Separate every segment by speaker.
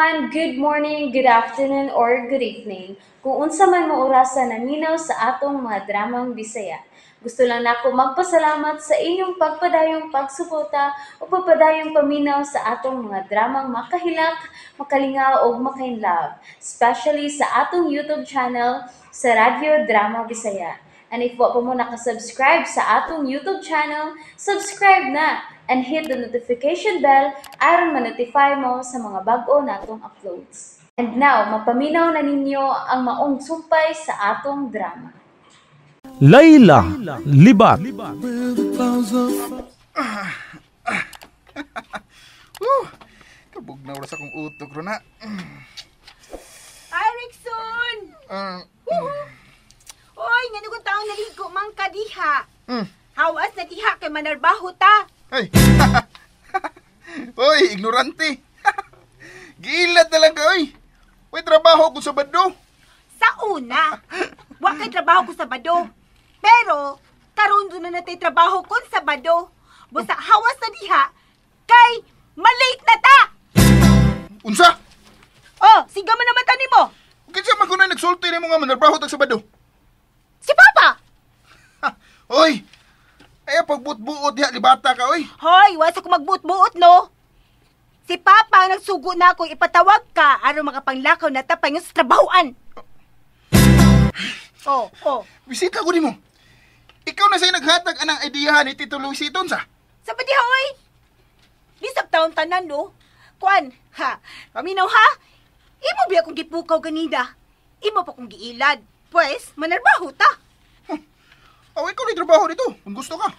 Speaker 1: Everyone! Good morning, good afternoon, or good evening. Kung unsa man mo orasa naminaw sa atong mga dramang Bisaya. Gusto lang nako magpasalamat sa inyong pagpadayong pagsuporta o pagpadayong paminaw sa atong mga dramang makahilak, makalingaw ug makainlove, especially sa atong YouTube channel sa Radyo Drama Bisaya. And if wa pa mo nakasubscribe sa atong YouTube channel, subscribe na and hit the notification bell aron ma-notify mo sa mga bag-o natong uploads. And now, mapaminaw na ninyo ang maong sumpay sa atong drama.
Speaker 2: Layla Libat.
Speaker 3: Kabog na oras akong utok ron na.
Speaker 4: Ay, Rickson! Oy, nga nung taong naligo man ka diha. Hawas na diha kay manarbaho ta.
Speaker 3: Ay! Oy, ignorante! Gilat na lang ka, oy! Uy, trabaho ko sa Sabado.
Speaker 4: Sa una, wa kay trabaho ko sa Sabado. Pero, karon doon na natay trabaho ko sa Sabado. Busa hawas na diha, kay malate na ta!
Speaker 3: Unsa?
Speaker 4: Oh, siga man naman tani mo.
Speaker 3: Kinsa man kunay nagsulti nimo nga manarbaho tag Sabado?
Speaker 4: Si Papa!
Speaker 3: Ha, oy! Ay, pagbuot-buot diha, libata ka, oy!
Speaker 4: Hoy, wasa ko magbuot-buot, no? Si Papa ang nagsugo na ako ipatawag ka aron makapanglakaw na ta paingon sa trabahoan. Oh, oh.
Speaker 3: Bisita ko nimo. Ikaw na sa'yo naghatag anang ideya ni Tito Luisiton sa?
Speaker 4: Sa ba diha, oy? Di sa taon tanan, no? Kuan, ha? Paminaw, ha? Imo biya kong gipukaw ganida. Imo pa kong giilad. Pwes, manarbaho ta.
Speaker 3: Huh. Oh, ikaw na trabaho dito. Kung gusto ka.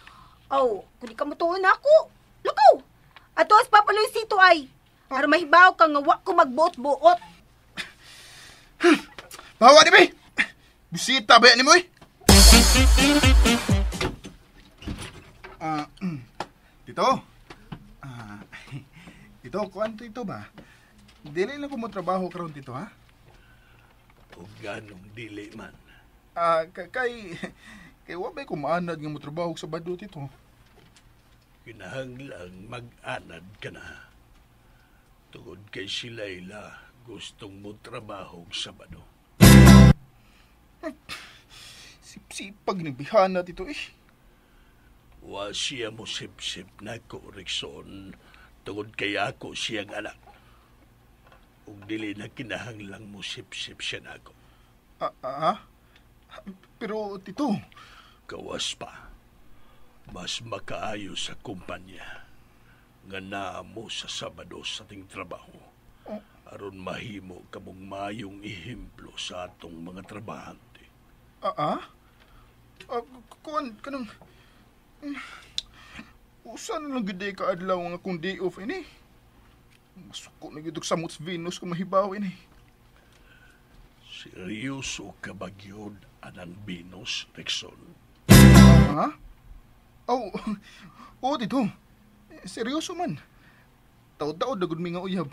Speaker 4: Oh, kung di ka mutuon ako. Lukaw! Ato as Papa Luisito ay. Aron mahibaw ka nga wa ko magbuot-buot.
Speaker 3: Bawa di ba? Bisita ba ni mo eh? Tito. Tito, kuan tito ba? Dili lang ko mo trabaho karon tito, ha?
Speaker 5: O ganong dili man.
Speaker 3: Kay kay wa bay kumaanad nga mo trabaho sa Sabado, tito.
Speaker 5: Kinahanglang mag-anad ka na. Tungod kay si Layla gustong mo trabaho sa Sabado.
Speaker 3: Sipsipag ni bihana, tito eh.
Speaker 5: Wa siya mo sipsip na ko, Rickson, tungod kay ako siyang anak. Ug dili na kinahanglang mo sipsip siya nako.
Speaker 3: Pero, tito...
Speaker 5: Kawas pa. Mas makaayo sa kumpanya nga naa mo sa Sabado sa ting trabaho. Aron mahimo kamong mayong ehemplo sa atong mga trabahante.
Speaker 3: Kuan, kanang... Usa na lang gud ka adlaw nga akong day off ini. Masuko na gyud og samot sa Venus kung mahibaw ini.
Speaker 5: Seryoso ka ba gyud anang Venus, Rickson?
Speaker 3: Ha? Oh, oh, tito. Seryoso man. Taod-taod na gud mi nga uyab.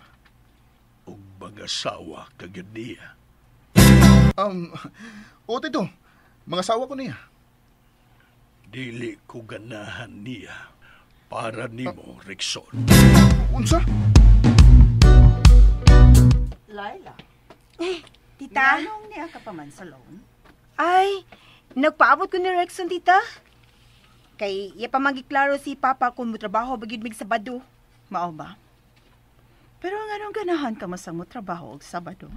Speaker 5: Ug mag-asawa ka gyud niya.
Speaker 3: Oh, tito. Mga-asawa ko niya.
Speaker 5: Dili ko ganahan niya para nimo, Rickson.
Speaker 3: Unsa?
Speaker 6: Laila.
Speaker 4: Eh, tita?
Speaker 6: Nganong niya ka pa man sa loan?
Speaker 4: Ay, nagpaabot ko ni Rickson, tita. Kay iya pa magiklaro si Papa kung motrabaho ba gyud mig Sabado.
Speaker 6: Mao ba? Pero nganong ganahan ka masang motrabaho og Sabado?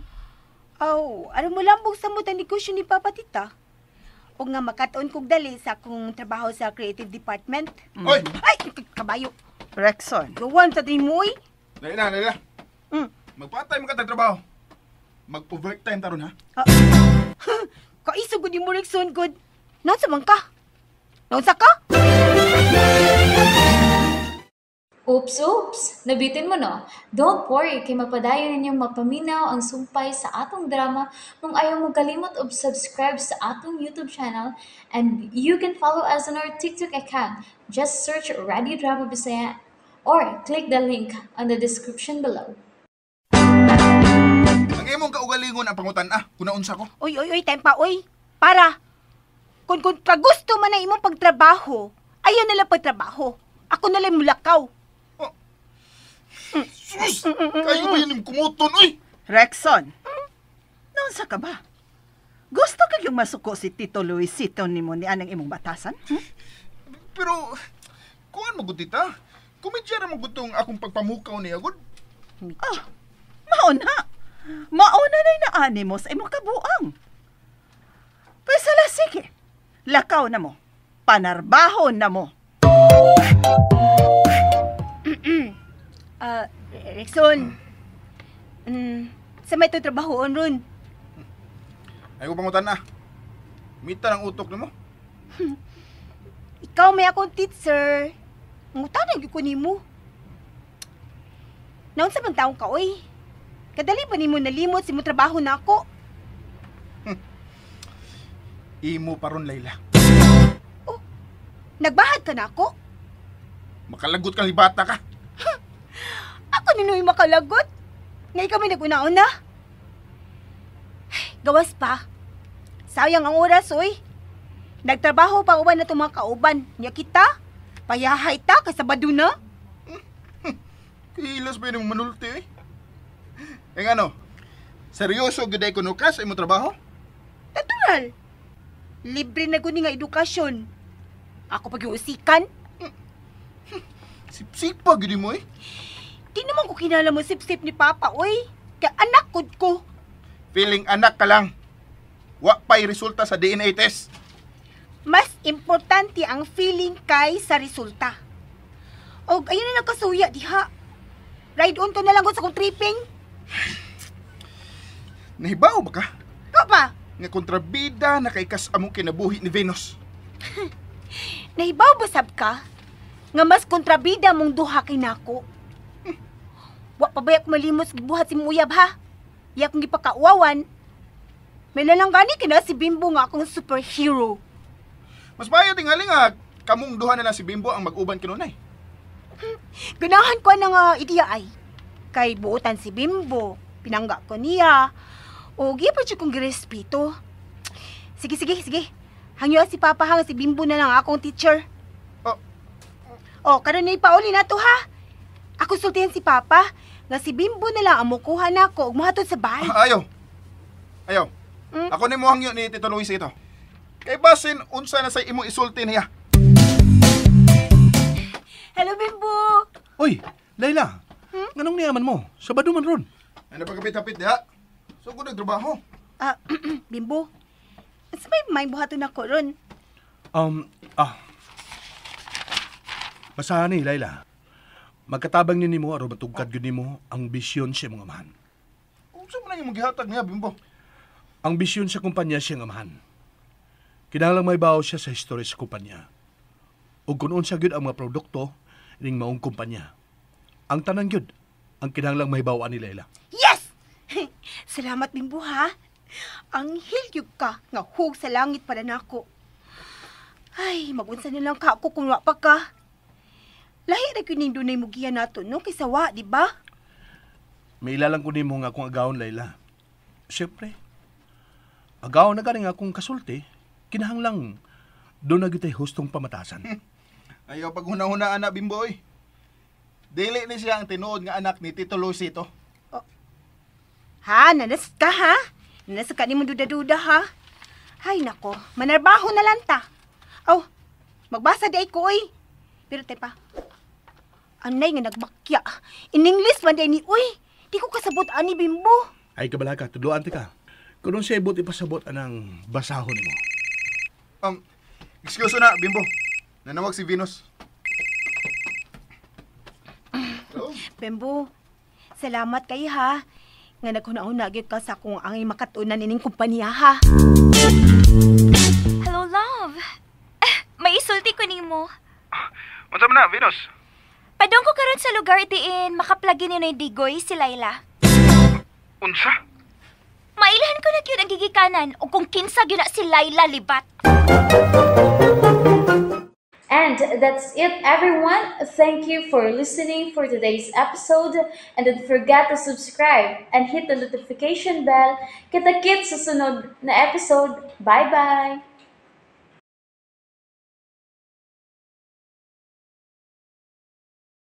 Speaker 4: Aw, aron mo lambog sa mo negosyo ni Papa, tita. O nga makatuon kog dali sa akong trabaho sa creative department.
Speaker 3: Oy!
Speaker 4: Ay, kabayo.
Speaker 6: Rexon.
Speaker 4: Gawan sa mo, oy.
Speaker 3: Laila, Laila. Magpatay mo ka trabaho. Mag-overtime taron, ha?
Speaker 4: Kaisog gud mo, Rexon, good. Naunsa man ka? Naunsa ka?
Speaker 1: Oops, oops! Nabitin mo, no? Don't worry, kay mapadayon ninyong mapaminaw ang sumpay sa atong drama kung ayaw mo kalimot og subscribe sa atong YouTube channel, and you can follow us on our TikTok account. Just search Radio Drama Bisaya or click the link on the description below.
Speaker 3: Ang imong kaugalingon ang pangutan-a, kung naunsa ko.
Speaker 4: Oy, oy, oy, time pa, oy. Para, kung kagusto man ang imong pagtrabaho, ayaw na lang pagtrabaho. Ako na lang mulakaw.
Speaker 3: Oh. Sus! Kayo ba yan yung kumuton, uy?
Speaker 6: Rexon, naunsa ka ba? Gusto ka yung masuko si Tito Luisito nimo ni anang imong batasan? Hmm?
Speaker 3: Pero, kuan mo gud tita. Komedya ra man gud tong akong pagpamukaw niya gud.
Speaker 6: Ah, mauna. Mauna na'y naani mo sa imong kabuang. Pwes ala, sige. Lakaw na mo. Panarbahon na mo.
Speaker 4: Ah, Rexon. Sa may ito trabahoon ron.
Speaker 3: Ay ko pangutan na. Mita ng utok nimo.
Speaker 4: Ikaw may akong teacher. Ngutan gyud ko nimo. Naunsa man taong ka oy? Kadali pa nimo nalimot si mo trabaho na ako.
Speaker 3: Imo pa ron, Layla.
Speaker 4: Oh, nagbahad ka na ako?
Speaker 3: Makalagot kang libata ka.
Speaker 4: Ako ninoy makalagot. Ngay kami nag-una-una. Gawas pa. Sayang ang oras, oy. Nagtrabaho pa uban na itong mga kauban. Nya kita, payahay ta, kasabado na.
Speaker 3: Kilas ba yun yung manulti, eh? Eh ano, seryoso gyud ay kuno ka sa imong trabaho?
Speaker 4: Natural. Libre na guni nga edukasyon. Ako pag usikan.
Speaker 3: Sipsipa gyud mo, eh.
Speaker 4: Di naman ko kinala mo sip-sip ni Papa, oy. Kaya anak kod ko.
Speaker 3: Feeling anak ka lang. Wa pa'y resulta sa DNA test.
Speaker 4: Mas importante ang feeling kay sa resulta. Og ayun na nagkasuya diha. Ride on to na lang ko sa kong tripping.
Speaker 3: Nahibaw ba ka?
Speaker 4: Ko pa?
Speaker 3: Nga kontrabida na kay kas among kinabuhi ni Venus.
Speaker 4: Nahibaw ba sab ka? Nga mas kontrabida mong duha kay nako. Wa pa ba yak malimos gibuhat si muyab ha? Iya kong gipakauwawan. May lalang gani kina si Bimbo nga akong superhero.
Speaker 3: Mas maayo tingali nga kamong duha na lang si Bimbo ang mag-uban kinunay.
Speaker 4: Ganahan ko na nga ideya ay. Kay buotan si Bimbo, pinangga ko niya. O gi pa siya kong girespeto. Sige, sige, sige. Hangyo si Papa hang si Bimbo na lang akong teacher.
Speaker 3: Oh.
Speaker 4: Oh, karon ni pauli na to ha. Ako sultihan si Papa nga si Bimbo na lang ang mukuha nako ug mohatod sa bahay.
Speaker 3: Ah, ayaw. Ayaw.
Speaker 4: Hmm?
Speaker 3: Ako ni mo hangyo ni Tito Luis ito. Kay basin unsa na sa imong isulti niya.
Speaker 4: Hello Bimbo.
Speaker 5: Oy, Layla. Nganong niyaman mo? Sabado man ron.
Speaker 3: Ano pagkapit-hapit diha? So ko nagtrabaho.
Speaker 4: Ah, Bimbo. Sa may buhaton nako ron.
Speaker 5: Basahan ni Layla. Magkatabang ni nimo aron matugkad gyud nimo ang bisyon sa imong amahan.
Speaker 3: Unsa man ang imong gihatag niya, Bimbo?
Speaker 5: Ang bisyon sa kumpanya siyang amahan. Kinahanglang may bawo siya sa history sa kumpanya. Ug kun unsa gyud ang mga produkto ning maong kumpanya. Ang tanan gyud ang kinahanglang mahibaw-an ni Layla.
Speaker 4: Yes! Salamat Bimbo ha. Ang hilyog ka nga hug sa langit para nako. Ay, magunsa na lang ka ako kung wa pa ka. Lahi ra gyud ning dunay mugiya nato no kaysa wa, di ba?
Speaker 5: May ilalang ko nimo nga akong agawon, Layla. Siyempre, agawon na gani nga akong kasulti, kinahanglang doon na gyud hustong pamatasan.
Speaker 3: Ayaw paghuna-hunaan na, Bimbo, oy. Dili ni siya ang tinuod nga anak ni Tito Luisito.
Speaker 4: Oh. Ha, nanas ka ha? Nanas ka nimo duda-duda ha? Ay nako, manarbaho na lang ta. Aw, magbasa di ay ko oy. Pero te pa. Anay nga nagbakya. In English man di ni oy. Di ko kasabot ani Bimbo.
Speaker 5: Ay kabala ka, tudloan ti ka. Kung siya ibot ipasabot anang basahon nimo.
Speaker 3: Excuse na, Bimbo. Nanawag si Venus. Hello?
Speaker 4: Bimbo, salamat kay ha. Nga naghuna-huna gyud ka sa akong angay makatunan ining kumpanya ha.
Speaker 1: Hello, love. May isulti ko nimo.
Speaker 3: Unsa man na, Venus?
Speaker 1: Padong ko karon sa lugar diin makaplagi ni Noy Digoy si Layla.
Speaker 3: Unsa?
Speaker 1: Mailhan ko na gyud ang gigikanan o kung kinsa gyud na si Layla Libat. And that's it, everyone. Thank you for listening for today's episode. And don't forget to subscribe and hit the notification bell. Kita-kits sa sunod na episode. Bye-bye!